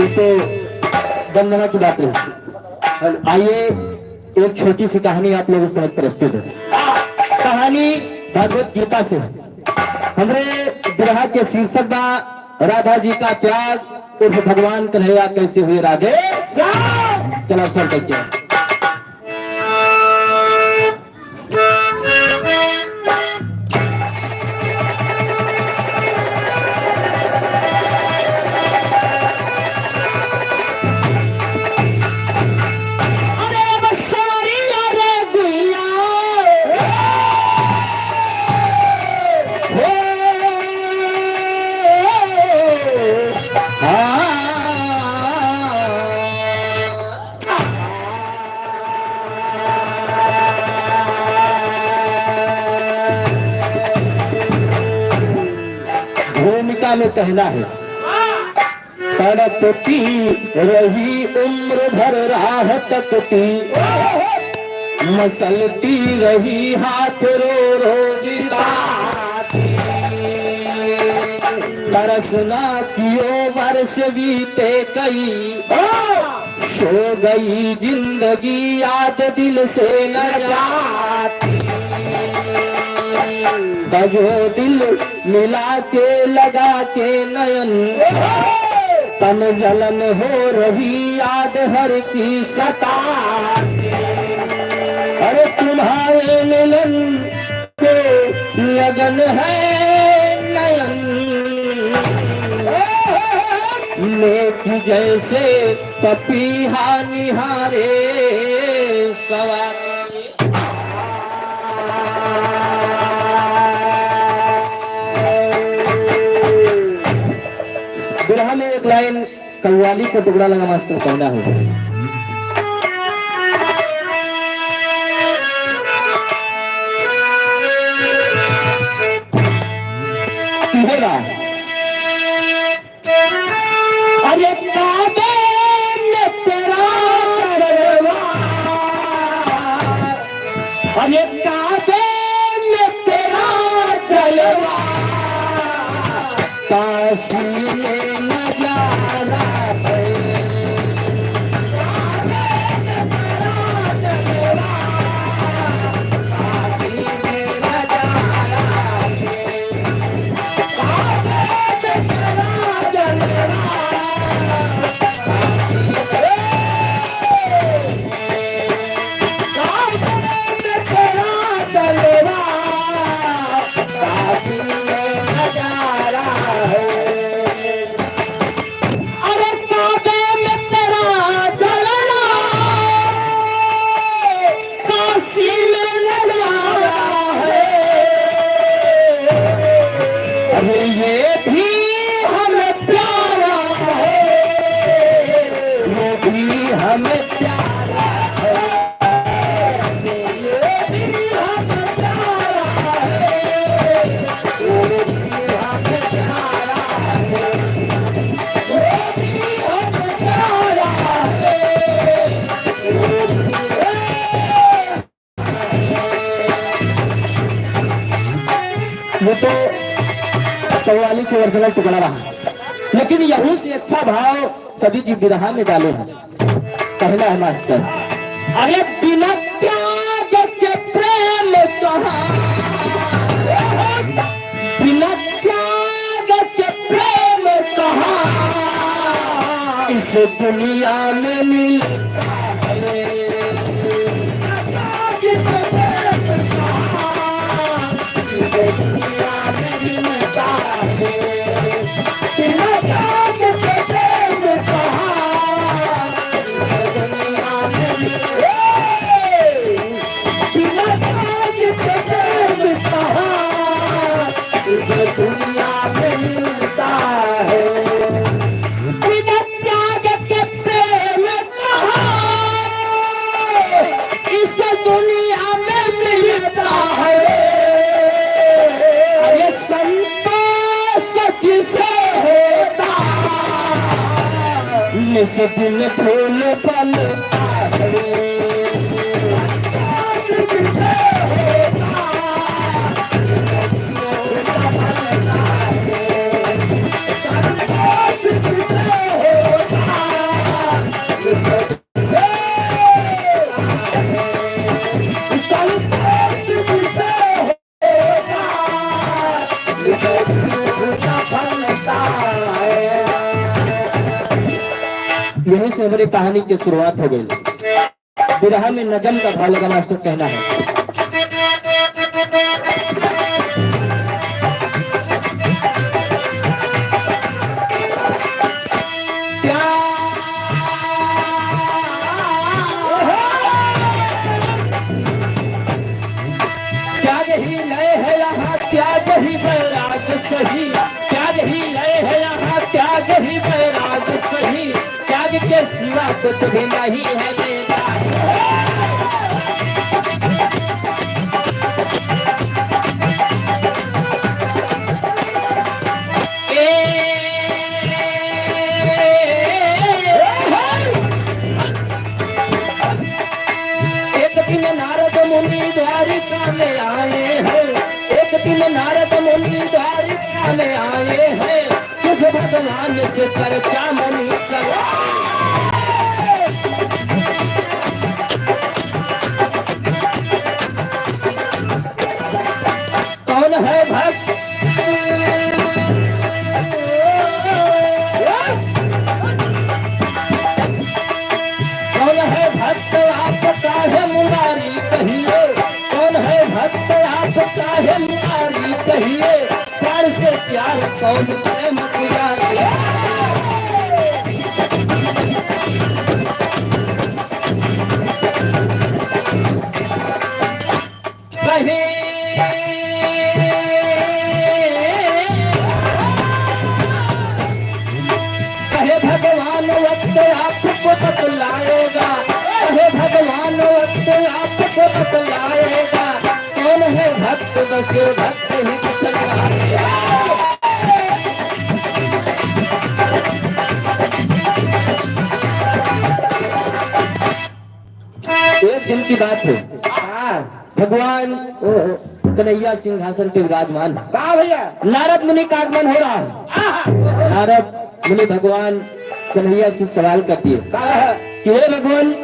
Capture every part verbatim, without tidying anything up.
तो वंदना की बात रही। आइए, एक छोटी सी कहानी आप लोगों के समक्ष प्रस्तुत है। कहानी भगवत गीता से। हमरे बिरहा के शीर्षक बा राधा जी का त्याग उर्फ भगवान कन्हैया कैसे हुए राधे। चला सर, देखिए। अरे अब सवरिया रे गुइया। हो। हाँ। भूमिका में कहना है, तड़पती रही उम्र भर राह तकती, मसलती रही हाथ रो रो बिताती। तरसना कियो वर्ष बीते कई, सो गई जिंदगी याद दिल से न जाती। तजो दिल मिला के लगा के नयन, तन जलन हो रही याद हर की सताती। अरे तुम्हारे मिलन को लगन है नयन में कि जैसे पपीहा निहारे सवारी। बिरहा में एक लाइन कव्वाली का टुकड़ा लगा मास्टर, कहना है। इहे बा। अरे काबे में तेरा जलवा, अरे काबे में तेरा जलवा, काशी में नजारा है। अरे काबे में तेरा जलवा, काशी में नजारा है। अरे ये भी हमें प्यारा है, वो भी हमें प्यारा है। ये तो कव्वाली के original टुकड़ा रहा, लेकिन यहू से अच्छा भाव कवि जी बिरहा में डाले हैं। पहला है मास्टर। अरे बिना त्याग के प्रेम कहाँ, बिना त्याग के प्रेम कहाँ इस दुनिया में मिलता है। दुनिया में मिलता है। बिना त्याग के प्रेम कहाँ इस दुनिया में मिलता है। अरे संतोष जिसे होता, निस दिन फूल फलता है। हमरे कहानी के शुरुआत हो गई। बिरहा में नजम का भाव लगा मास्टर, कहना है। त्याग ही लय है यहाँ, त्याग ही वैराग सही। त्याग ही लय है यहाँ, त्याग ही वैराग सही। त्याग के सिवा कुछ भी नहीं है मेरा। एक दिन नारद मुनि द्वारिका में आए हैं, एक दिन नारद मुनि द्वारिका में आए हैं, किस भगवान से चर्चा मुनि करो। कौन है भक्त? कौन है भक्त आपका है मुरारी कहिए? कौन है भक्त आपका है मुरारी कहिए? प्यार से प्यार कौन करे मुरारी? कहे, कहे भगवान वक्त आपको बतलाएगा, कहे भगवान वक्त आपको बतलाएगा, कौन है भक्त बस भक्त ही बतलाएगा। एक दिन की बात है, हाँ। भगवान ओहो। कन्हैया सिंहासन पे विराजमान है। वाह भैया। नारद मुनि का आगमन हो रहा है। आहा। नारद मुनि भगवान कन्हैया से सवाल करती है वाह। कि हे भगवान,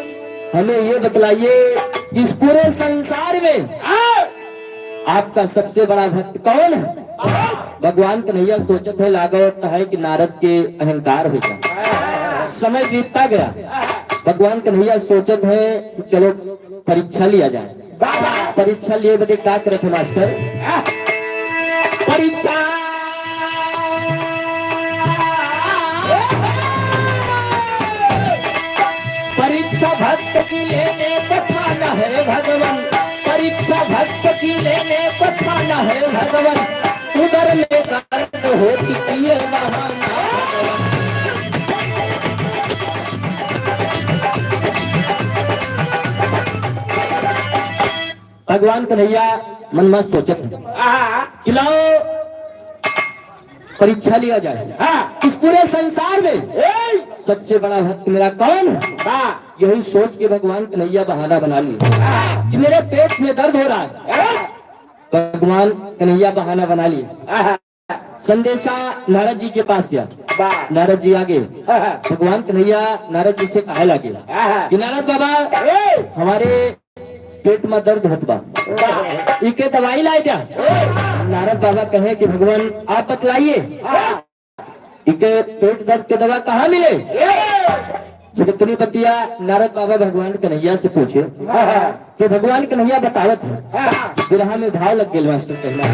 हमें ये बतलाइए कि इस पूरे संसार में हाँ। आपका सबसे बड़ा भक्त कौन है? भगवान कन्हैया सोचत है, लागत है कि नारद के अहंकार हो गया, समय बीतता गया। भगवान कन्हैया सोचत है कि चलो परीक्षा लिया जाए। परीक्षा लिए बदे का करत है मास्टर? परीक्षा, परीक्षा भक्त की लेने को ठाना है भगवान, परीक्षा भक्त की लेने को ठाना है भगवान, उधर में दर्द होती है बहाना। भगवान कन्हैया मन में सोचत है आहा। कि लाओ परीक्षा लिया जाए। हाँ। इस पूरे संसार में ए! सबसे बड़ा भक्त मेरा कौन है? हाँ। यही सोच के भगवान कन्हैया बहाना बना लिए हाँ। कि मेरे पेट में दर्द हो रहा है। हाँ। भगवान कन्हैया बहाना बना लिए। हाँ। संदेशा नारद जी के पास गया। वाह। नारद जी आगे। हाँ। भगवान कन्हैया नारद जी से कहे लगे हाँ। कि नारद बाबा, ए! हमारे पेट में दर्द होत बा, इके दवाई लाए द्या। नारद बाबा कहे कि भगवान आप बतलाइए, इके पेट दर्द के दवा कहाँ मिले? जब इतनी बतिया नारद बाबा भगवान कन्हैया से पूछे, तो भगवान कन्हैया बतावत है। बिरहा में भाव लग गए मास्टर कहना।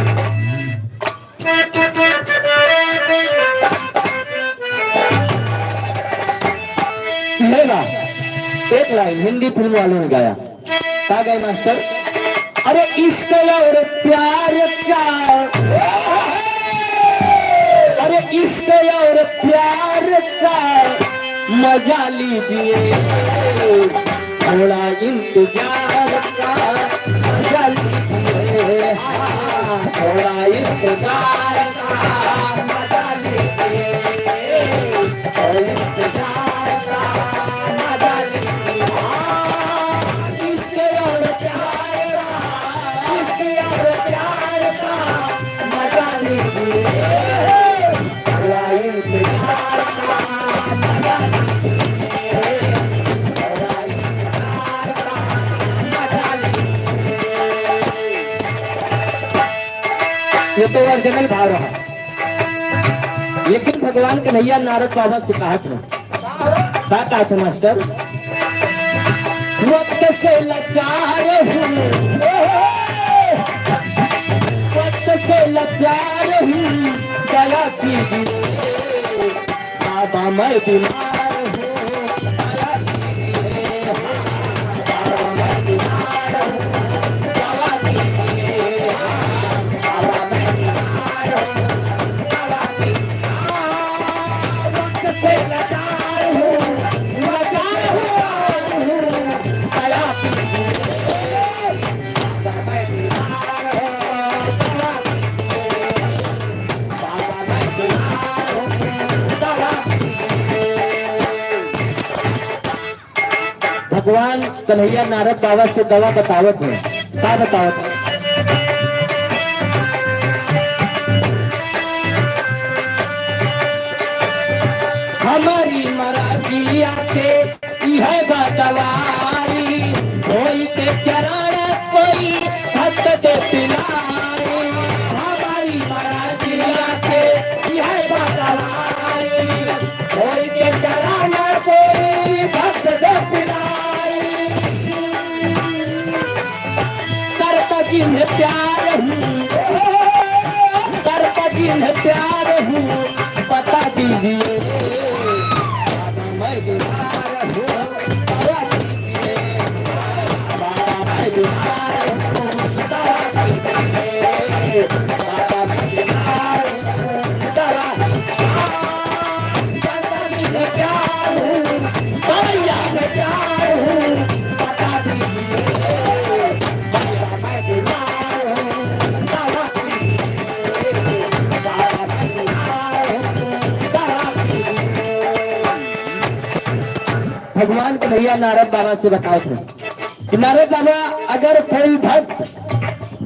ये बा, एक लाइन हिंदी फिल्म वालों ने गाया। का गाए मास्टर? अरे इश्क और प्यार का, अरे इश्क और प्यार का मजा लीजिए, थोड़ा इंतजार का मजा लीजिए, हाँ, थोड़ा इंतजार का मजा लीजिए। ये तो ओरिजिनल भाव रहा, लेकिन भगवान कन्हैया नारद बाबा से कहत है, का कहत है मास्टर? वक्त से लाचार हूँ, वक्त से लाचार हूँ, दया कीजिए। बाबा मैं बीमार हूँ, दया कीजिए। बाबा मैं बीमार हूँ, दया कीजिए। बाबा मैं बीमार हूँ, दया कीजिए। भगवान कन्हैया नारद बाबा से दवा बतावत है। का बतावत है? हमारी मराजिया के इहै बा दवाई, कोई के चरण कोई भक्त दे पिलाई। हमारी मराजिया के इहै बा दवाई, कोई के चरण कोई भक्त दे पिलाई। करता जिन्हें प्यार हूँ, करता जिन्हें प्यार हूँ, बता दीजिए। मैं बीमार हूँ, दवा कीजिए। बाबा मैं बीमार हूँ, दवा कीजिए। बाबा मैं बीमार हूँ, दवा कीजिए। भगवान कन्हैया नारद बाबा से बतावत है कि नारद बाबा, अगर कोई भक्त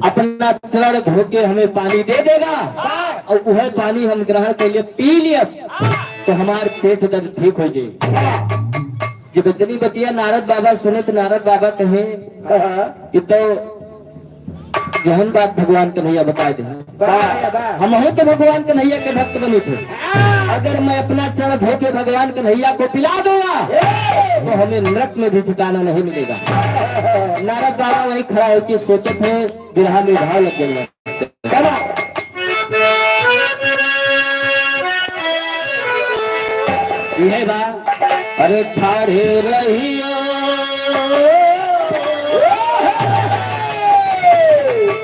अपना चरण धो के हमें पानी दे देगा और वह पानी हम ग्रहण कर लिए, पी लिए, तो हमार पेट दर्द ठीक हो जाए। जब इतनी बतिया नारद बाबा सुने तो नारद बाबा कहे कि तो जहन बात भगवान कन्हैया बताए दे। वाह, वाह। हमहू तो भगवान कन्हैया के भक्त बनी थे। अगर मैं अपना चरण धो के भगवान कन्हैया को पिला दूंगा, तो हमें नरक में भी ठिकाना नहीं मिलेगा। नारद बाबा वहीं खड़ा होके सोचत है, बिरहा में भाव लग गया। क्या बात? ये बा, अरे ठाढ़े रहियो,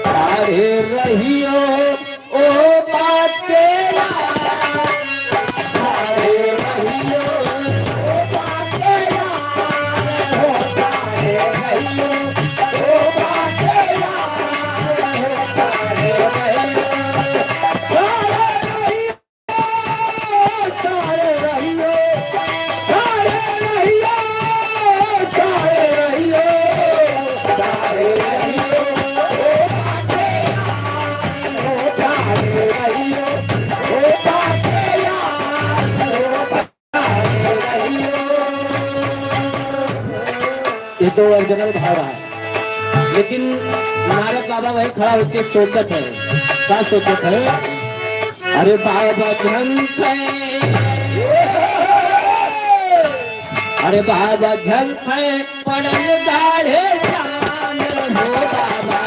ठाढ़े रहियो, ओ बातेला, ठाढ़े रहियो, ओ बातेला, ओ ठाढ़े रहियो, ओ बातेला। ये तो ओरिजिनल भाव है, लेकिन नारद बाबा वही खड़ा होके सोचत है। का सोचत है? अरे बाबा झंखे, अरे बाबा झंखे पड़ल दाढ़े चान हो बाबा।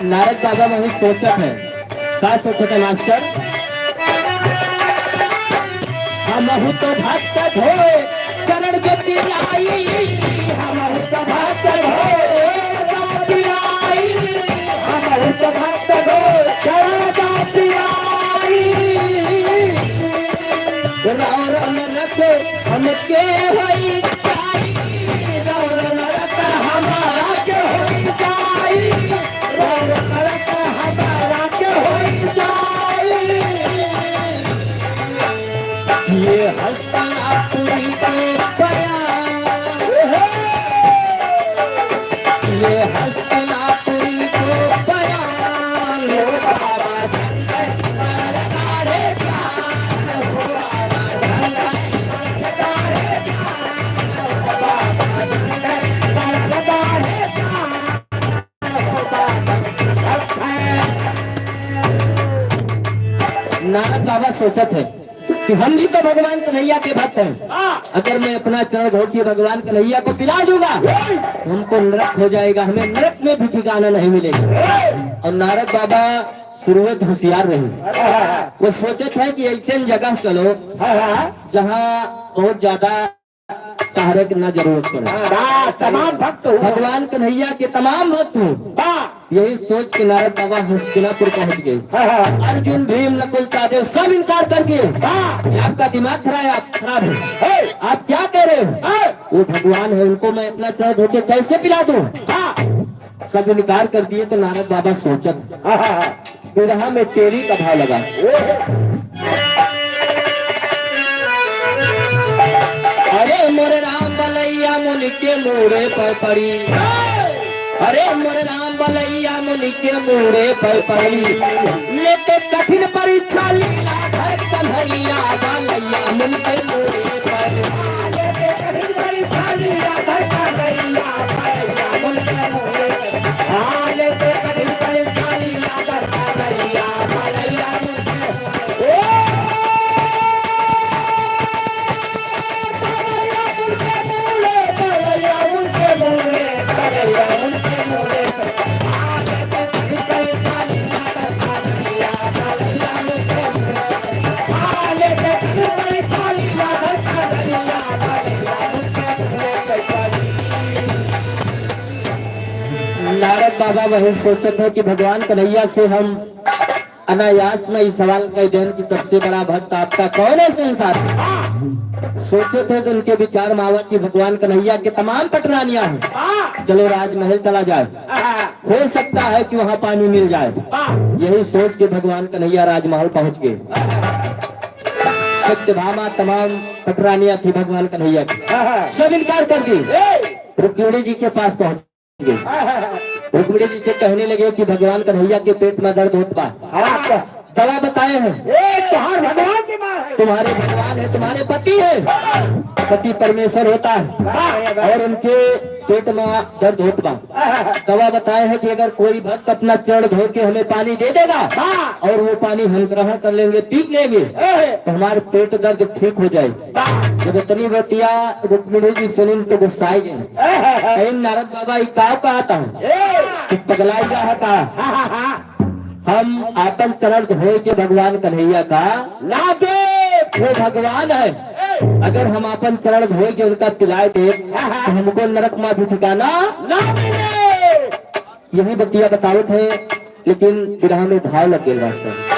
नारद बाबा वही सोचत है। का सोचत है मास्टर? हमहू तो भक्त होए चरण जो पिराई, हमहू तो भक्त होए चरण जो पिराई, हमहू तो भक्त होए चरण जो पिराई। राउर नरक हमके होई जाई, राउर नरक हमारा के होई जाई, राउर नरक हमारा के होई जाई। ये हस्तिनापुरी को बयान, ये हस्तिनापुरी को बयान। नारद बाबा सोचत है कि हम भी तो भगवान कन्हैया के भक्त हैं। हाँ। अगर मैं अपना चरण धो के भगवान कन्हैया को पिला दूंगा, तो हमको नरक हो जाएगा, हमें नरक में भी ठिकाना नहीं मिलेगा। और नारद बाबा शुरुआत होशियार रहे। हाँ, हाँ, हाँ। वो सोचत है कि ऐसे जगह चलो, हाँ, हाँ। जहाँ बहुत ज्यादा तहरे के ना जरूरत पड़े। हाँ, तमाम भक्त हो। भगवान कन्हैया के तमाम भक्त हो। हाँ। यही सोच के नारद बाबा हस्तिनापुर पहुंच गए। हाँ, हाँ। अर्जुन, भीम, नकुल, सहदेव सब इनकार कर दिए। हाँ। ये आपका दिमाग खराब है, आप खराब है। हे। आप क्या कह रहे हो? हाँ। वो भगवान है, उनको मैं अपना चरण धो के कैसे पिला दूं? हाँ। सब इनकार कर दिए तो नारद बाबा सोचत, हाँ, हाँ, हाँ। बिरहा में टेरी का भाव लगा। अरे मोरे राम बलैया मुनि के मूड़े पर पड़ी। अरे मोरे राम बलैया मुनि के मूड़े पर पड़ी। लेते कठिन परीक्षा लीलाधर कन्हैया बलैया मुनि के मूड़े पर। नारद बाबा वही सोचत है कि भगवान कन्हैया से हम अनायास में इस सवाल कइ देन कि सबसे बड़ा भक्त आपका कौन है संसार में? सोचत है तो उनके विचार में आवा कि भगवान कन्हैया के तमाम पटरानियां हैं। चलो राजमहल चला जाए, हो सकता है कि वहां पानी मिल जाए। यही सोच के भगवान कन्हैया राजमहल पहुंच गए। सत्यभामा तमाम पटरानियां थी भगवान कन्हैया की, सब इनकार कर दी। रुक्मिणी जी के पास पहुंच गई। रुक्मिणी जी से कहने लगे कि भगवान कन्हैया के पेट में दर्द होत बा। हाँ। दवा बताए हैं। ए, तुम्हारे भगवान के माँ है। तुम्हारे भगवान है, तुम्हारे पति है। पति परमेश्वर होता है। हाँ। और उनके पेट में दर्द होत बा। दवा बताए हैं कि अगर कोई भक्त अपना चरण धो के हमें पानी दे देगा, हाँ। और वो पानी हम ग्रहण कर लेंगे, पी लेंगे, ए। तो हमारे पेट दर्द ठीक हो जाए। जब इतनी बतिया रुक्मिणी जी सुनिन तो गुस्साइ गईं। कहिन, "नारद बाबा, ई का कहत हो? ए! तू पगलाइ गा है का? हम आपन चरण धोए के भगवान कन्हैया का ना दे। वो भगवान है, अगर हम आपन चरण धोए के उनका पिलाए दे, तो हमको नरक मा भी ठिकाना ना मिले।" यही बतिया बतावत है, लेकिन बिरहा में भाव लग गए वास्तव में।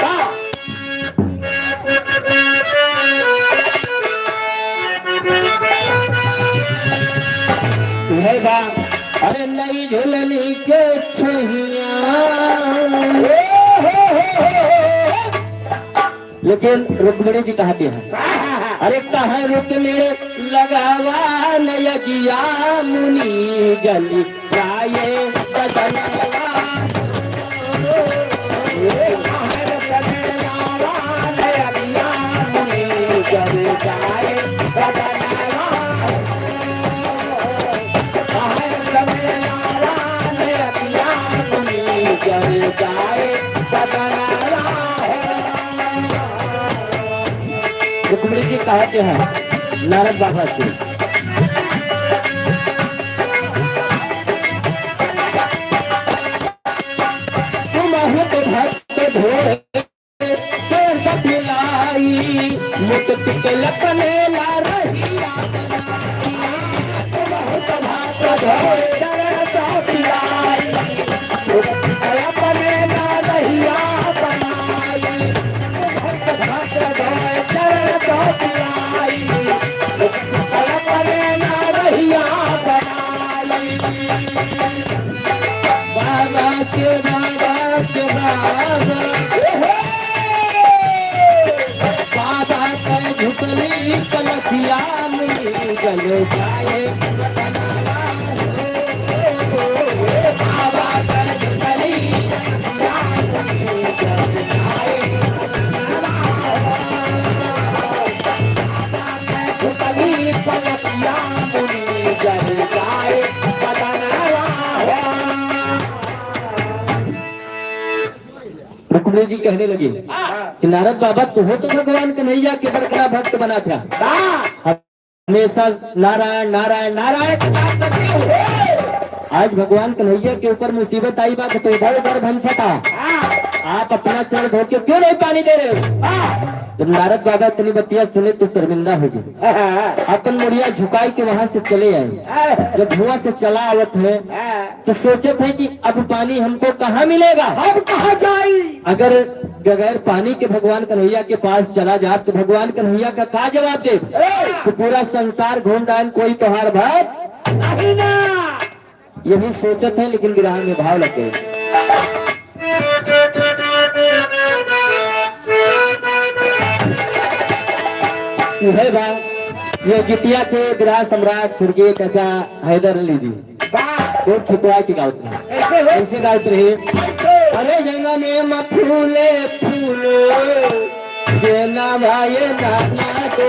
उहे बा, अरे नई झुलनी के छुइया। लेकिन रुक्मिणी जी कहती हैं, अरे कहाँ रुक्मिणी लगावा नयगिया मुनि जल जाए बदनवा। रुक्मिणी जी कहते हैं नारद बाबा से, "तुम बहुत भक्त भोले चरण मिलाई, मुत पिकल अपने ला रहिया बनाई।" तुम बहुत भक्त भोले चरण मिलाई, मुत पिकल अपने ला रहिया बनाई। बाबा के, बाबा के, बाबा। बाबा के झुकली चले जाए बदनवा हो, बाबा कर झुकली पलकिया मुनि जब जाए बदनवा हो। बाबा कर झुकली पलकिया मुनि जब जाए बदनवा हो। रुक्मिणी जी कहने लगी कि नारद बाबा, तुहो तो भगवान कन्हैया के बड़का भक्त बना था। हाँ। हमेशा नारायण, नारायण, नारायण का जाप करते हो। आज भगवान कन्हैया के ऊपर मुसीबत आई बा, तो इधर उधर भंसता। आप अपना चरण धो के क्यों नहीं पानी दे रहे हो? जब नारद बाबा इतनी बतिया सुने तो शर्मिंदा हो गए। अपन मुड़िया झुकाई के वहां से चले आए। जब धुआं से चला आवत है तो सोचत है कि अब पानी हमको कहाँ मिलेगा, हम कहाँ जाई? अगर बगैर पानी के भगवान कन्हैया के पास चला जात तो भगवान कन्हैया का का जवाब दे? ए! तो पूरा संसार घूम डायन, कोई तोहार बात नहीं ना। यही सोचत है, लेकिन विरह में भाव लग गए। यह बा, ये गीतिया के विरह सम्राट स्वर्गीय चाचा हैदर अली जी। वाह। बहुत ठुकरा के गावत रहे। कैसे हो? कैसे गावत रहे? कैसे? अरे जंगल में मत फूले फूल, ये ना भाई ना, ना तो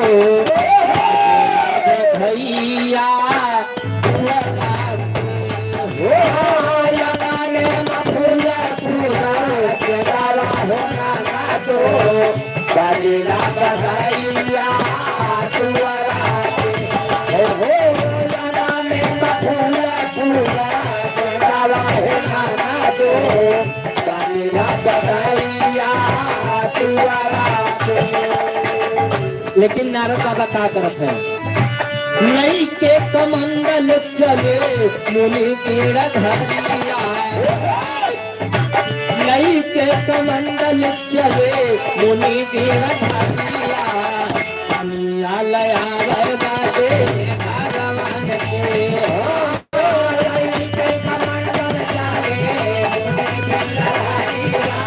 भैया, हो जंगल में मत फूले फूल, ये ना भाई ना, ना तो बाजेला बधाइया तुअरा के। हो, हो, गाना में बफूला, फूला, गावा है गाना दो। बाजेला बधाइया तुअरा के। लेकिन नारद बाबा का करत है? लइके कमंडल चले मुनि पीड़ा धरिया। लइके कमंडल चले मुनि गिरधारिया, पनिया ले आवे बाटे भगवान के हो। लइके कमंडल चले मुनि गिरधारिया,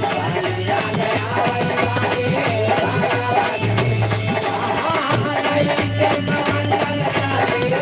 पनिया ले आवे बाटे भगवान के। हाँ, लइके कमंडल चले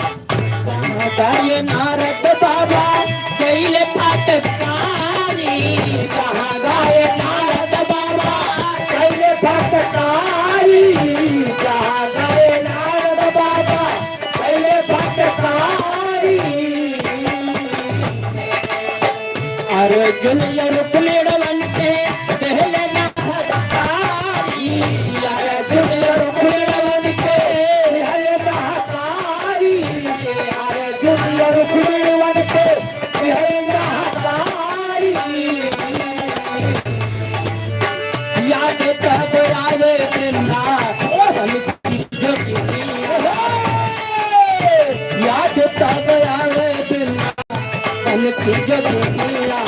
कहाँ गए नारद बाबा, कैले फटकारी? कहाँ गए नारद बाबा, कैले फटकारी? कहाँ गए नारद बाबा, कैले फटकारी? अर्जुन या रुक्मिण वन के पहले महतारी, अर्जुन या रुक्मिण वन के पहले महतारी, अर्जुन या रुक्मिण वन के पहले महतारी। याद तब आवे वृंदावन याद तब आवे बिना तन की जो दुनिया,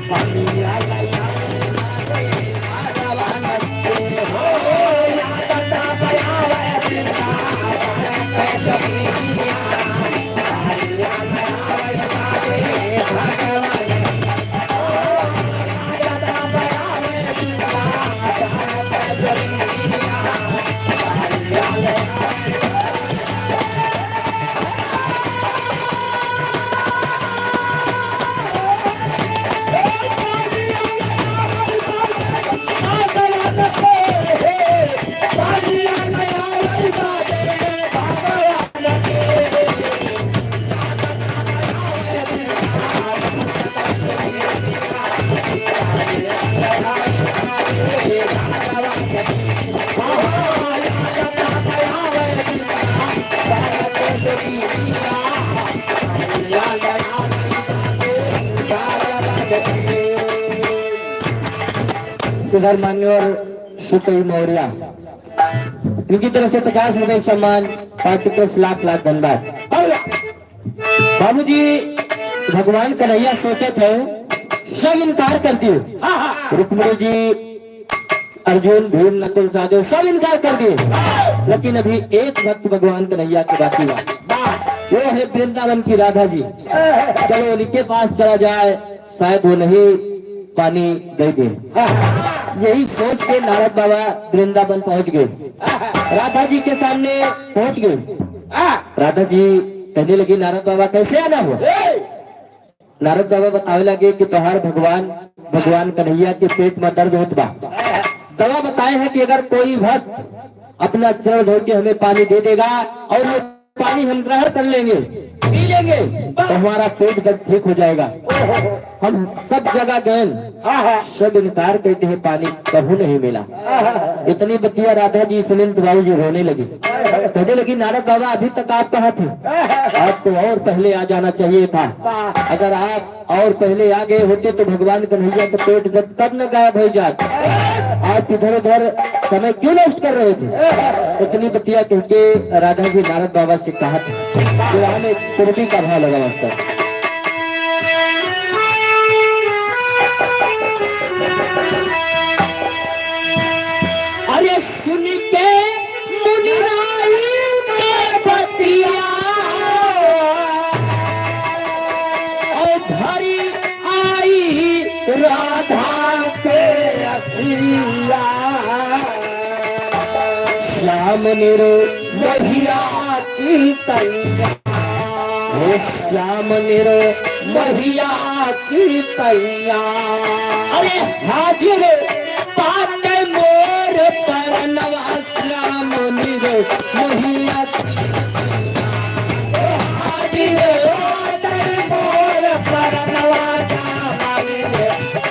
पनिया लया रे भगवान के हो। याद तब आवे बिना तन की जो दुनिया, पनिया लया रे भगवान के। इधर मान्यवर सुकई मौर्या, इनकी तरफ से पचास रुपए का सम्मान, पार्टी को लाख लाख धन्यवाद। और बाबूजी, भगवान कन्हैया सोचत है, सब इनकार कर दिए। हाँ, हाँ। रुक्मिणी जी, अर्जुन, भीम, नकुल, सहदेव सब इनकार कर दिए, लेकिन अभी एक भक्त भगवान कन्हैया के बाकी बा। वो है वृंदावन की राधा जी। चलो, उनके पास चला जाए, शायद वो नहीं पानी दे दे। यही सोच के नारद बाबा वृंदावन पहुंच गए, राधा जी के सामने पहुंच गए। राधा जी कहने लगी, "नारद बाबा, कैसे आना हुआ?" नारद बाबा बतावे लगे कि तोहार भगवान, भगवान कन्हैया के पेट में दर्द होत बा। दवा बताए हैं कि अगर कोई भक्त अपना चरण धो के हमें पानी दे देगा और वो पानी हम ग्रहण कर लेंगे, पी लेंगे, तो हमारा पेट दर्द ठीक हो जाएगा। हम सब जगह गए, हाँ, हाँ। सब इनकार करते हैं, पानी कहूँ नहीं मिला। हाँ, हाँ। इतनी बतिया राधा जी सुनिन तो बाबूजी रोने लगी। कहने लगी, "नारद बाबा, अभी तक आप कहाँ थे? आप तो और पहले आ जाना चाहिए था। अगर आप और पहले आ गए होते तो भगवान कन्हैया का पेट दर्द तब न गायब हो जात। आप इधर उधर समय क्यों नष्ट कर रहे थे?" इतनी बतिया कह के राधा जी नारद बाबा से कहा था। तो यहाँ में पूर्वी का भाव लगा मास्टर। अरे सुन के मुनिराई के बतिया, और धरी आई राधा के अखिया। श्याम निर मैया की तैया, हे श्याम निर मैया की तैया। अरे हाजिर पाके मोर परनवा श्याम निर मैया की तैया। ओ हाजिर पाके मोर परनवा श्याम निर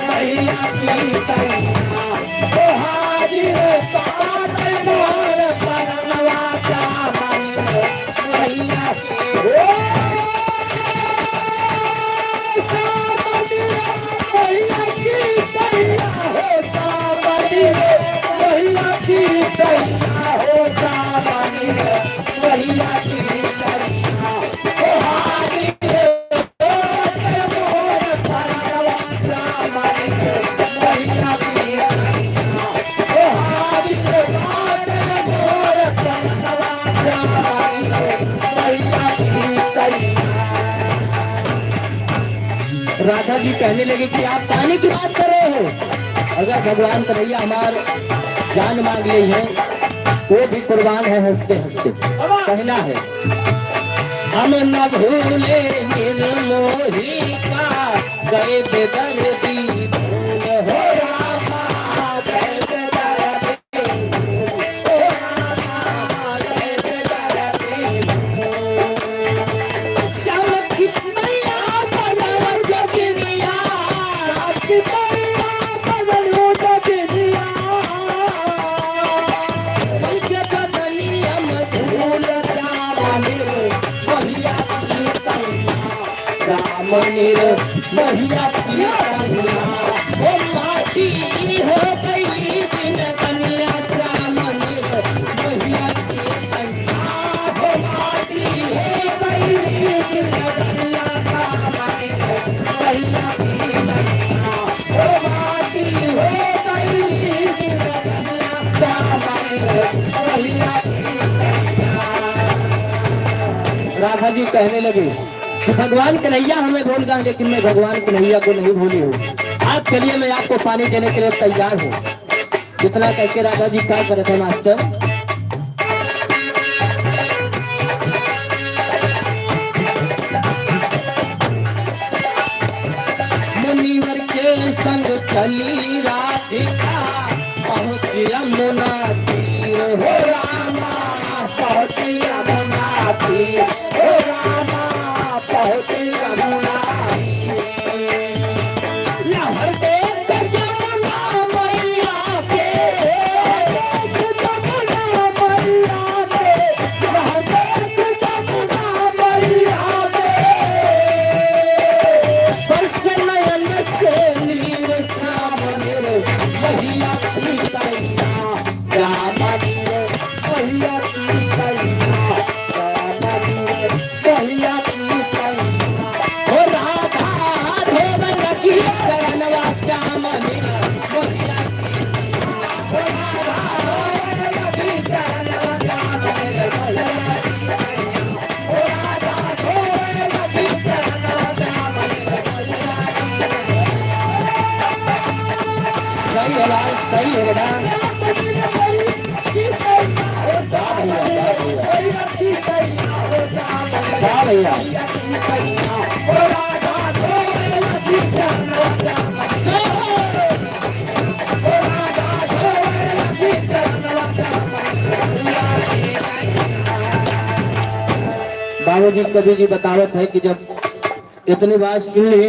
मैया की तैया। ओ हाजिर पाके मोर परनवा श्याम निर मैया की। ओ राधा जी कहने लगे कि आप पानी की बात कर रहे हो, अगर भगवान कन्हैया हमार जान मांग ले है, वो भी कुर्बान है हंसते हंसते। कहना है, हम न भूले निर्मोही का, गए बेदर्दी भूल हो रामा, गए बेदर्दी। श्याम निर मैया की तैया, ओ माटी हो गई जिनगनिया। श्याम निर मैया की तैया, ओ माटी हो गई जिनगनिया। श्याम निर मैया की तैया, ओ माटी हो गई जिनगनिया। श्याम निर मैया की तैया। राधा जी कहने लगी, कि भगवान कन्हैया हमें भूल गए, लेकिन मैं भगवान कन्हैया को नहीं भूली हूँ। आप चलिए, मैं आपको पानी देने के लिए तैयार हूँ। इतना कहके राधा जी का करत है मास्टर? मुनिवर के संग चली राधिका, पहुँच यमुना तीर हो रामा, पहुँच यमुना तीर हो रामा, पहुँच यमुना तीर। लहर देख यमुना मैया के, यमुना मैया के, लहर देख यमुना मैया के। बरस नयन से का भैया? बाबूजी कवि जी बतावत है कि जब इतनी बात सुन ली,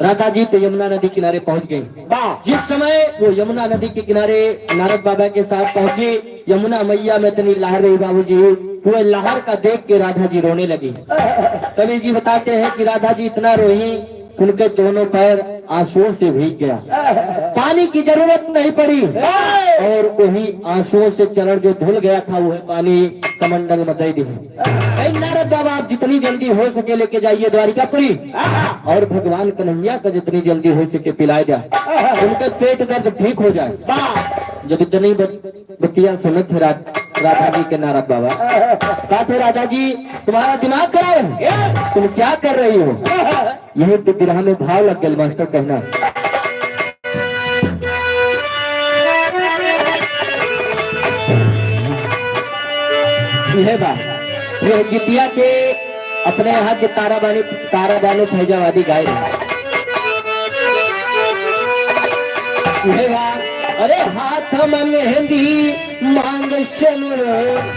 राधा जी तो यमुना नदी किनारे पहुंच गई। वाह। जिस समय वो यमुना नदी के किनारे नारद बाबा के साथ पहुंची, यमुना मैया में इतनी लहर रही बाबूजी, कि वो लहर का देख के राधा जी रोने लगी। कवि जी बताते हैं कि राधा जी इतना रोई, उनके दोनों पैर आंसुओं से भीग गया, पानी की जरूरत नहीं पड़ी, और वही आंसुओं से चरण जो धुल गया था, वह पानी कमंडल में दे दी। "ए नारद बाबा, आप जितनी जल्दी हो सके लेके जाइए द्वारिकापुरी, और भगवान कन्हैया का जितनी जल्दी हो सके पिलाए द्या, उनके पेट दर्द ठीक हो जाए।" जब इतनी बत-, बतिया सुनत थे रा-, राधा जी के नारद बाबा, कहा थे, "राधा जी, तुम्हारा दिमाग खराब है, तुम क्या कर रही हो?" यही तो बिरहा में भाव लग गया मास्टर कहना। यह बा, यह गीतिया के अपने यहाँ के तारा बानी, तारा बानो फैजाबादी गाए रहे। यह बा, अरे हाथ में मेहंदी मांग सेनुर,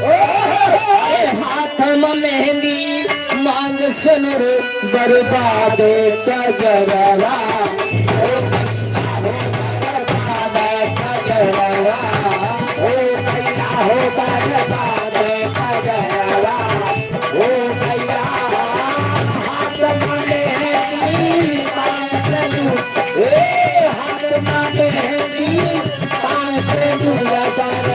ए हाथ में मेहंदी, मांग सेनुर, बर्बाद कजरवा। ओ मैया हो बर्बाद कजरवा, ओ मैया हो बर्बाद कजरवा, ओ मैया, हाथ में मेहंदी मांग सेनुर, ए हाथ में मेहंदी मांग सेनुर, बर्बाद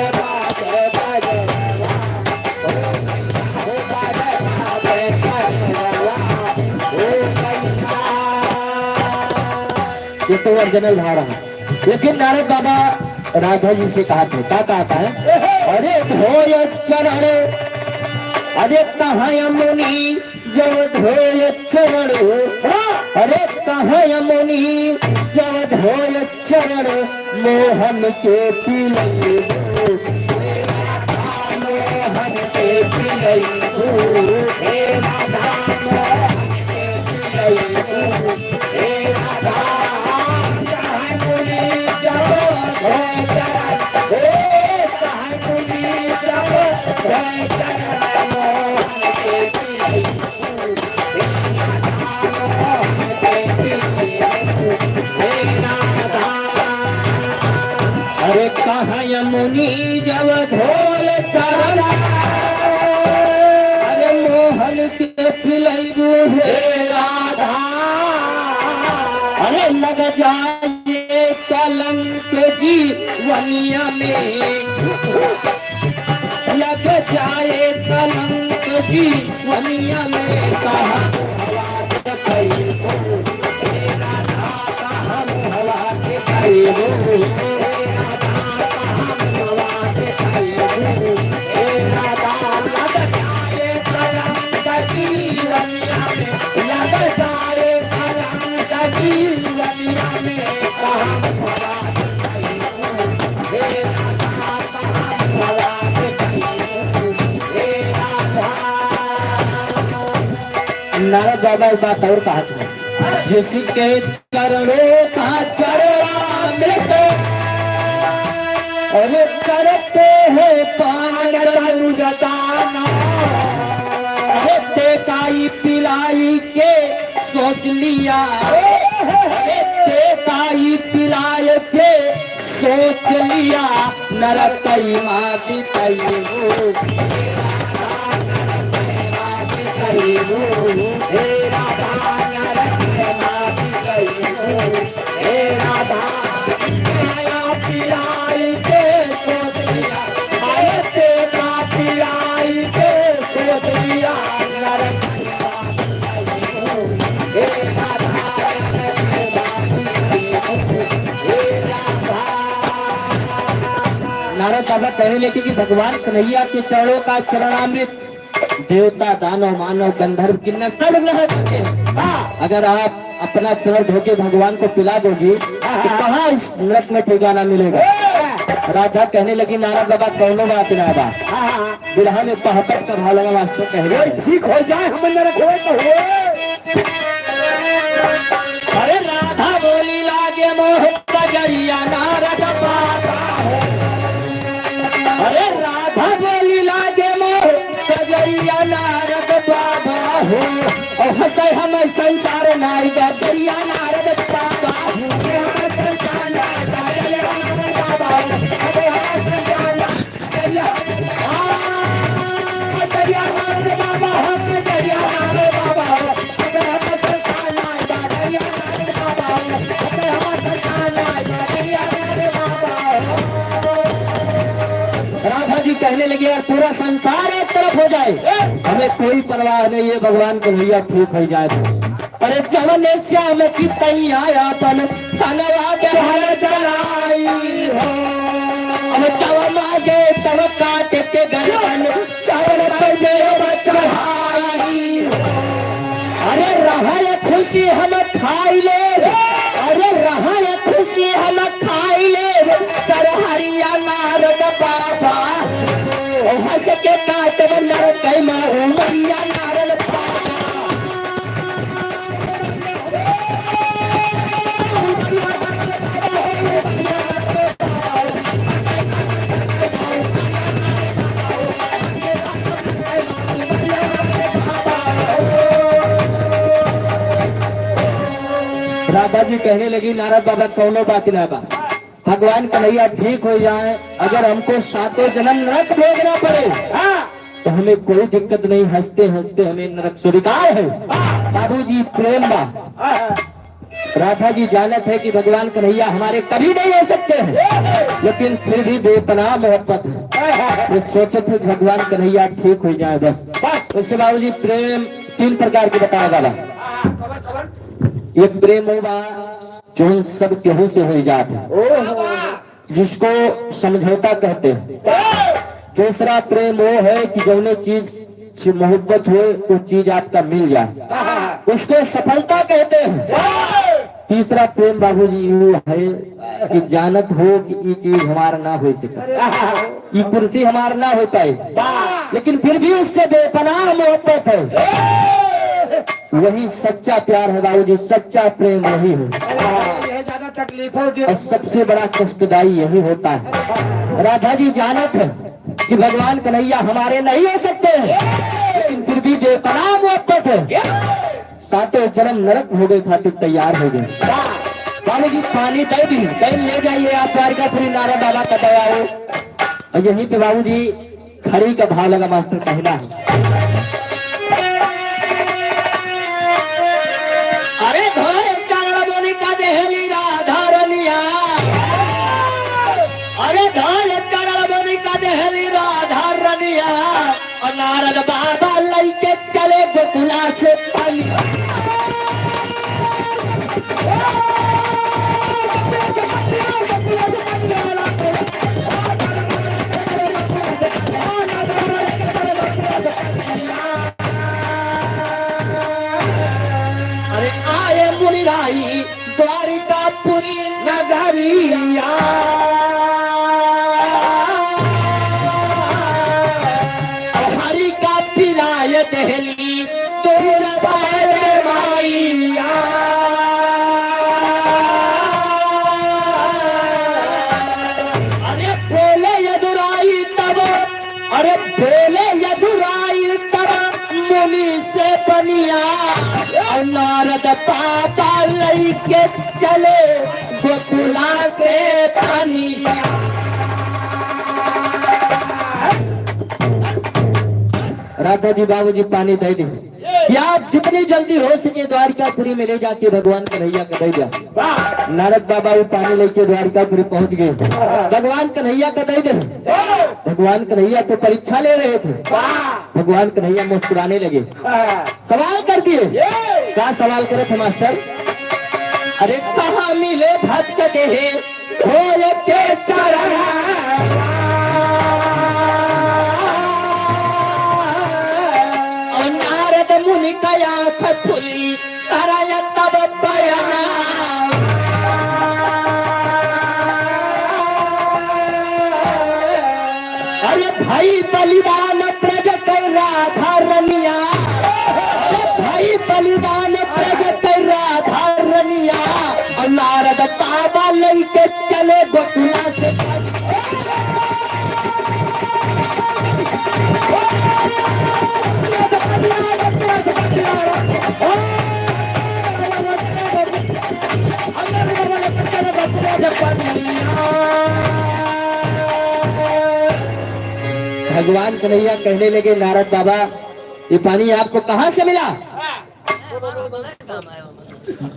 ये तो ओरिजिनल भाव रहा। लेकिन नारद बाबा राधा जी से कहा थे, क्या कहा था? अरे धोय चरण, अरे कहाँ मुनि जब धोय चरण, अरे कहाँ मुनि जब धोय चरण, मोहन के पिलैबू, हे राधा मोहन के पिलैबू, हे राधा मोहन के पिलैबू, हे राधा, कहाँ मुनि जब धोय चरण, हे कहाँ मुनि जब धोय चरण, मोहन के पिलैबू। अरे कहाँ मुनि जब धोय चरण, अरे मोहन के पिलैबू हे राधा। अरे लग जाए कलंक जीवनिया में, लग जाए कलंक जीवनिया में, कहाँ नारद बाबा एक बात और कहा था, जिसके चरणों का चरणामृत, अरे करते हैं पान तनु जताना। अरे तेकाई पिलाई के सोच लिया, अरे तेकाई पिलाई के सोच लिया, नरकई माँ बितैबू। नारद बाबा कहने लगे कि भगवान कन्हैया के चरणों का चरणामृत देवता, दानव, मानव, गंधर्व, किन्नर सब ग्रहण करते हैं। हाँ। अगर आप अपना चरण धो के भगवान को पिला दोगी, तो हाँ। कहाँ इस नरक में ठिकाना मिलेगा? राधा कहने लगी, "नारद बाबा, कौनो बात ना बा।" हाँ, हाँ, हाँ। बिरहा में पहपट का भाव लगा, मास्टर कहने लगे। ठीक हो जाए, हम नरक होए तो होए। अरे राधा बोली लागे मोह कजरिया नारद बाबा हो। अरे राधा बोली लागे मोह कजरिया नारद बाबा हो। और हंसे हम संसार नाई बा दरिया नारद बाबा। राधा जी कहने लगी, "यार, पूरा संसार एक तरफ हो जाए, हमें कोई परवाह नहीं है, भगवान कन्हैया ठीक हो जाए बस।" अरे जवने श्याम की तैया अपन तनवा के हर जलाई हो। अब जव मांगे तव काट के गर्दन, चरण पर देव चढ़ाई हो। अरे रहा ये खुशी हम खाई ले, अरे रहा ये खुशी हम खाई ले, कर हरिया नारद बाबा। ओ हंस के काटब नरक मा उमरिया नारद बाबा। राधा जी कहने लगी, "नारद बाबा, कौनो बात ना बा, भगवान कन्हैया ठीक हो जाए, अगर हमको सातों जन्म नरक भोगना पड़े, हाँ। तो हमें कोई दिक्कत नहीं, हंसते हंसते हमें नरक स्वीकार है।" बाबूजी प्रेम बा। राधा जी जानत है कि भगवान कन्हैया हमारे कभी नहीं हो सकते हैं, लेकिन फिर भी बेपनाह मोहब्बत है। वो सोचत है कि भगवान कन्हैया ठीक हो जाए बस। बस। उससे बाबूजी प्रेम तीन प्रकार के बताया बाबा। एक प्रेम वो बा जौन सब केहू से हो जात है, जिसको समझौता कहते हैं। दूसरा प्रेम वो है कि जौने चीज से मोहब्बत हो, वो चीज आपका मिल जाए, उसको सफलता कहते हैं। तीसरा प्रेम बाबूजी यूं है कि जानत हो कि ये चीज हमारा ना हो सके, ये कुर्सी हमारा ना हो पाए, लेकिन फिर भी उससे बेपनाह मोहब्बत है। वही सच्चा प्यार है बाबूजी, सच्चा प्रेम वही है। ये ज्यादा तकलीफ हो जी। और सबसे बड़ा कष्टदायी यही होता है। राधा जी जानत है कि भगवान कन्हैया हमारे नहीं हो सकते हैं, लेकिन फिर भी बेपनाह मोहब्बत है। सातों जन्म नरक भोगे खातिर तैयार हो गए। बाबूजी पानी दे दी, कहीं ले जाइए आप द्वारिकापुरी नारद बाबा का दया हो। और यहीं पे बाबूजी खड़ी का भाव लगा मास्टर कहना है। अरे धार चरण बनी का देहली राधा रनिया, अरे धार चरण बनी का देहली राधा रनिया, और नारद बाबा लइके चले गोकुला से पानी। अरे आए मुनिराई द्वारिकापुरी नगरिया, हरि का पिलाय देहली तोर बाले माइया। अरे बोले यदुराई तब, अरे बोले यदुराई तब मुनि से बनिया, और नारद बाबा लइके चले गोकुला से पनिया। राधा जी बाबूजी पानी दे दी कि आप जितनी जल्दी हो सके द्वारिकापुरी में ले जाके भगवान कन्हैया का दे दिया। वाह। नारद बाबा वो पानी लेके द्वारिकापुरी पहुंच गए। भगवान कन्हैया का दे दे। भगवान कन्हैया तो परीक्षा ले रहे थे। वाह। भगवान कन्हैया मुस्कुराने लगे। हाँ। सवाल कर दिए। ये। का सवाल करे थे मास्टर? अरे कहाँ मिले भक्त देहे धोय के चरण। और नारद मुनि का आँख खुली, कराया तब बयाना। भगवान कन्हैया कहने लगे, नारद बाबा, ये पानी आपको कहाँ से मिला?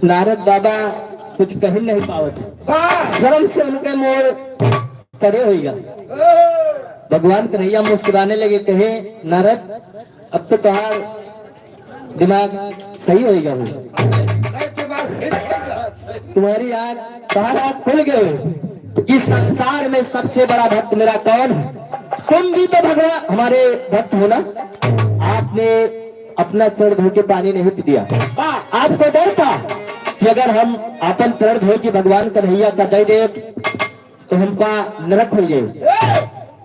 नारद बाबा कुछ कह नहीं पावत। शर्म से उनके मोर तरे होइगा। भगवान कन्हैया मुस्कुराने लगे, कहे, नारद, अब तो तोहार दिमाग सही होइगा हो। तुम्हारी आँख, तोहार आँख खुल गए हो कि संसार में सबसे बड़ा भक्त मेरा कौन है। तुम भी तो भगवान हमारे भक्त हो ना। आपने अपना चरण धो के पानी नहीं पी दिया। आपको डर था कि अगर हम अपन चरण धो के भगवान कन्हैया का दे दे तो हमका नरक हो जाए,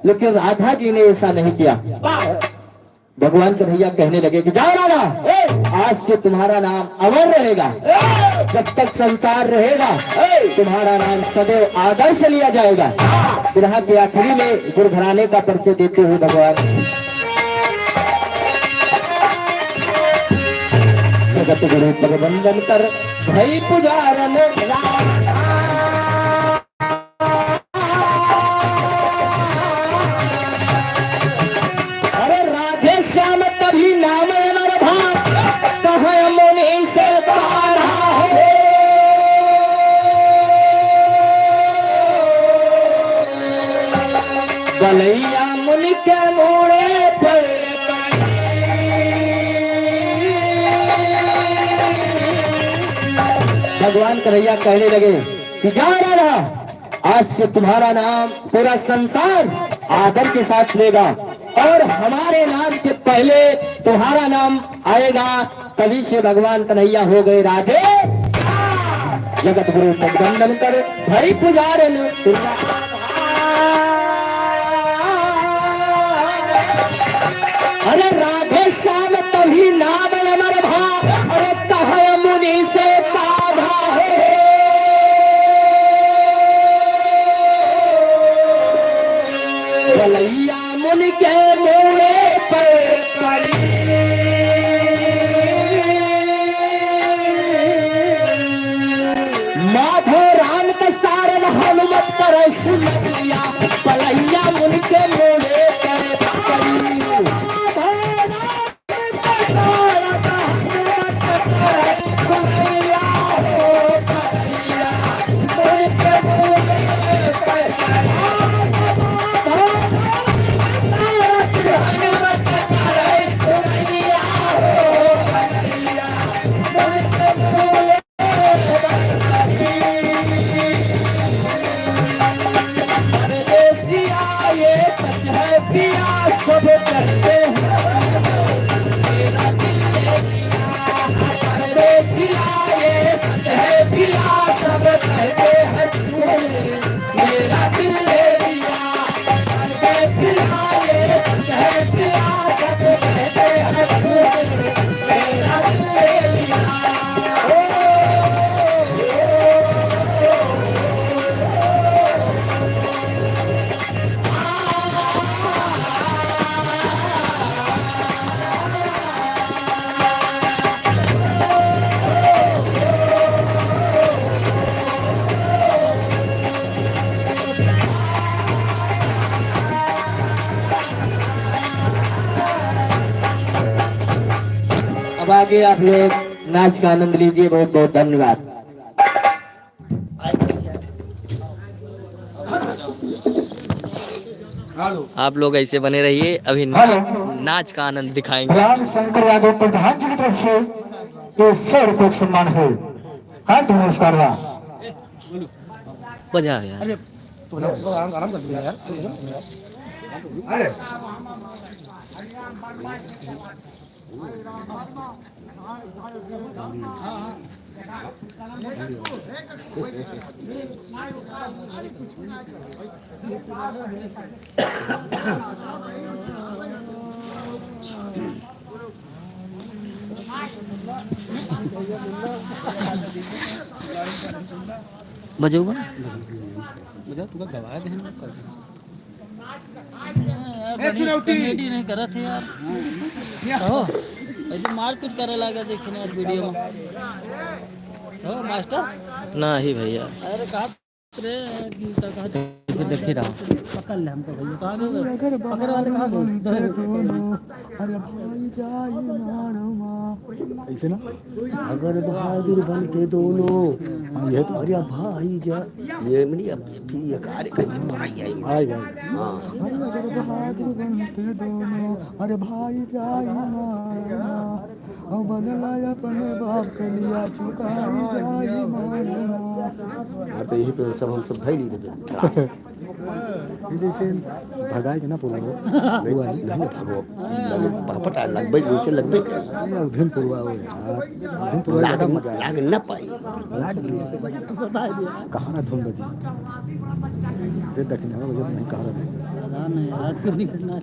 लेकिन राधा जी ने ऐसा नहीं किया। भगवान कन्हैया कहने लगे कि जाओ राधा, आज से तुम्हारा नाम अमर रहेगा, जब तक संसार रहेगा तुम्हारा नाम सदैव आदर से लिया जाएगा। बिरहा के आखिरी में गुरु घराने का परिचय देते हुए भगवान जगत गुरु पग बंदन कर भई पुजारन राधा। अरे राधे श्याम तभी नाम अमर भा, कहे मुनि से तारा हो। बलैया मुनि के मूड़े पर। भगवान कन्हैया कहने लगे कि जा राधा, आज से तुम्हारा नाम पूरा संसार आदर के साथ लेगा और हमारे नाम के पहले तुम्हारा नाम आएगा। तभी से भगवान कन्हैया हो गए राधे। जगत गुरु पग बंदन कर भई पुजारन। अरे राधे श्याम तभी नाम अमर भा, अरे कहे मुनि से तारा हो। बलैया मुनि के मूड़े पर पड़ी। माधो राम के सारन हनुमत करे सुनैया, बलैया मुनि के मूड़े पर पड़ी। परदेसिया, ये सच है पिया, सब कहते हैं मेरा दिल ले लिया। परदेसिया, ये सच है पिया, सब कहते हैं तूने मेरा दिल ले लिया। परदेसिया, ये सच है पिया, सब कहते हैं तूने मेरा दिल ले लिया। ओ, ओ, ओ, ओ, ओ। अब आगे आप लोग नाच का आनंद लीजिए। बहुत बहुत धन्यवाद। आप लोग ऐसे बने रहिए, अभी हेलो। नाच का आनंद दिखाएंगे। भगवान शंकर यादव प्रधान जी की तरफ से ये सौ रुपये का सम्मान है। हार्दिक नमस्कार बा। बजा यार। अरे, तो आराम, आराम कर लिया यार। अरे। बजौबा? बजाओ, तुका गवा दे। यार, ए, बड़ी चिरौटी। कॉमेडी नहीं करत है यार। या। हो, ऐसे मार कुछ करे लागे, देखे ना आज वीडियो में। हो, मास्टर? नहीं भैया। अरे, कहा रे, गीता कहा इसे देखे रहो। पकड़ ले हमको भैया, कहाँ गए? अगर पकड़ वाले कहाँ गए? बनते दोनों, अरे भाई जाई मारमा। ऐसे ना? अगर बहादुर बनते दोनों, हाँ, ये तो। अरे भाई जा, ये मनी अब फिर ये कार्य करके भाई आई। आएगा। हाँ। अरे अगर बहादुर बनते दोनों, अरे भाई जाई मारमा। और बदला अपने बाप के लिया चुकाई जाई मारमा। हाँ, तो यही पे सब हम सब धैली देते। ये जैसे भगाए के ना पुरवा हो, वो वाली। नहीं, नहीं भगो। लगे, पता लगबे, जैसे लगबे करे। ये अवधिन पुरवा हो यार। अवधिन पुरवा लाग, ज्यादा मजा आए। लाग ना पाई। लाग लिए। कहाँ ना धुन बजी। जे दखिन हो, जे नहीं कहाँ रहे। पता नहीं, आज को नहीं करना है।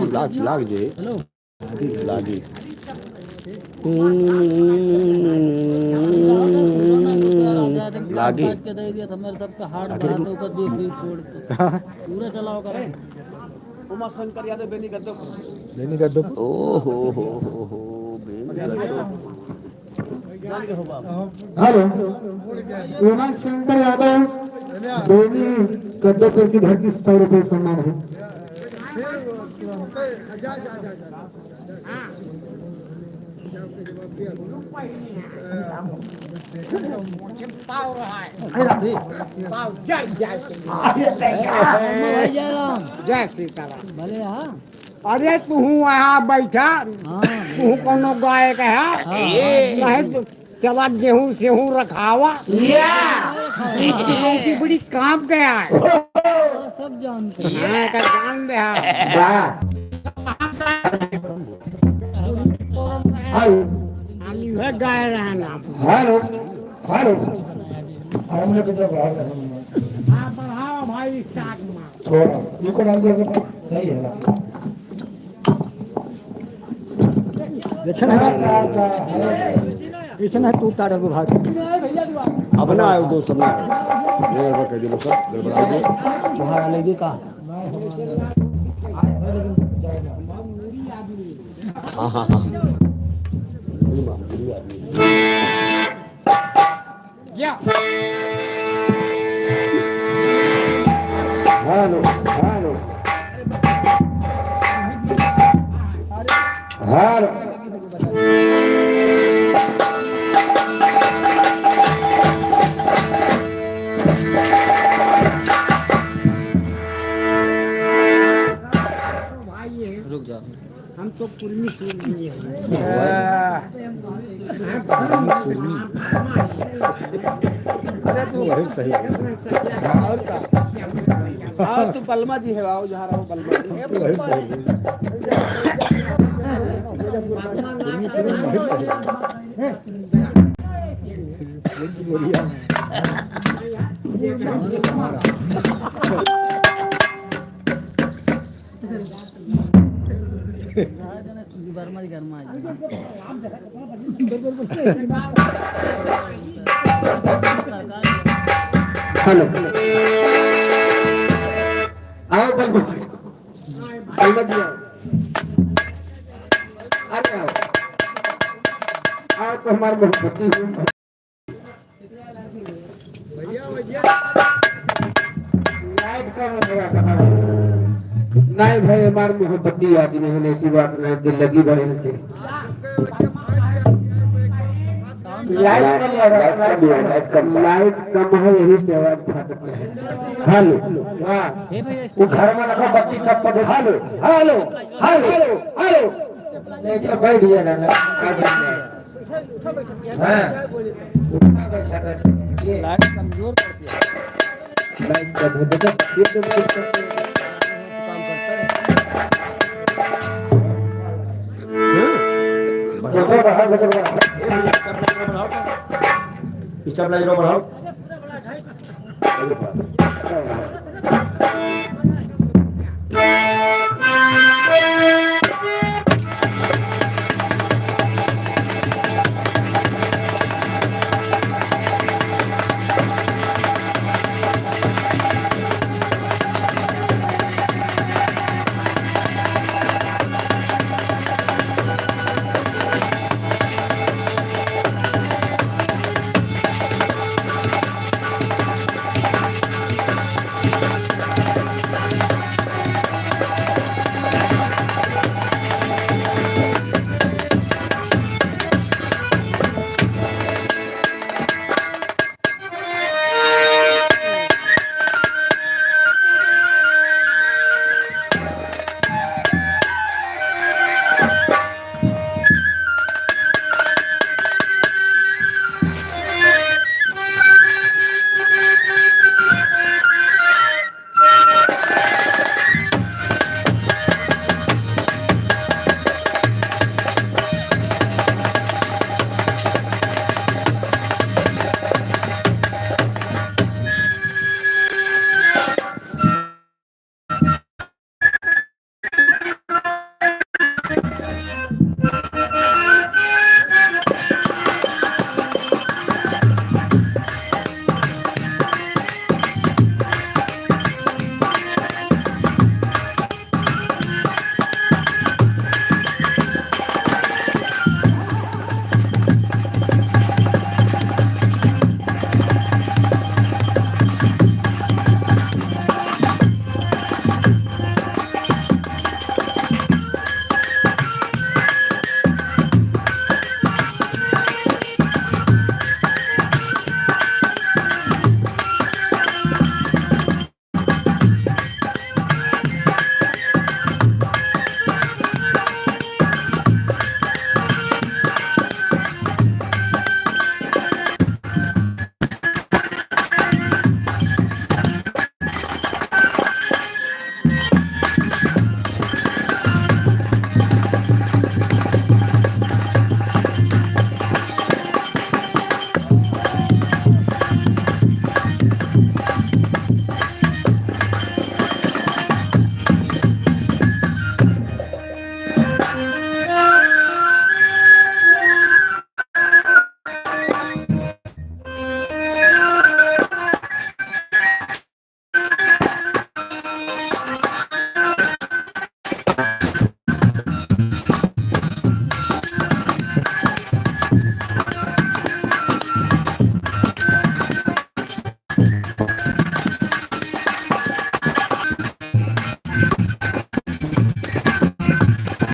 लाग, लाग जे। हेलो। लागी। लागी। काट के दे दिया था मेरे सबका हार्ड आखिर बना दो, कर दिए, स्विच छोड़ के। पूरा चलाओ करें। उमा शंकर यादव, बेनी गद्दो। बेनी गद्दो। ओ हो हो हो हो, बेनी गद्दो। हेलो, उमा शंकर यादव, बेनी गद्दोपुर की धरती से सौ रुपये का सम्मान है। जय सीताराम। भले, हाँ। अरे, तू वहाँ बैठा, हाँ। तू कौनो गायक है? हाँ। नहीं तो चला गेहूं सेहूं रखावा। या। गेहूं की बड़ी कांप गया है। सब जानते हैं। हाँ, का जान दे, हाँ। वाह। हेलो। हम इहे गाय रहे नाम। हेलो, हेलो। हारमोनियम के तरफ बढ़ाओ। हाँ, बढ़ाओ भाई, स्टार्ट मार। थोड़ा सा। इको डाल दो, सही है ना? देखे ना? ऐसे ना तू तार को भाग। अब ना आयो दोस्त, अब ना आयो। ये गड़बड़ कर दिया, मतलब, गड़बड़ा दिया। तुम्हारा ले दे का? हाँ, हाँ, हाँ। या। हेलो, हेलो। हेलो। रुक जाओ। हम तो कुर्मी सुर में ही हैं। वाह। अरे तू वही सही है। और का? और तू बलमा जी है, आओ जहाँ रहो बलमा जी। वही सही है। कुर्मी सुर में वही सही है। ये तो बढ़िया है। हेलो। आओ, बलमा। बलमा जी आओ। अरे आओ। आओ तो हमार मोहब्बती। लाइट कम हो गया था। नहीं भाई, हमार मोहब्बती आदमी है, ऐसी बात नहीं, दिल लगी बहन से। लाइट कम लगा था, लाइट कम है, लाइट कम है, यही से आवाज फाटत है। हेलो, हाँ, वो घर में रखो बत्ती तब पर देखो। हेलो, हेलो, हेलो, हेलो। बैठ गया दादा। हाँ। उठा बैठा कर ये। लाइट कमजोर कर दिया। लाइट कम है, देखो, ये तो काम करता है। हाँ। बढ़ाओ, बढ़ाओ, बढ़ाओ। Stabilizer बढ़ाओ।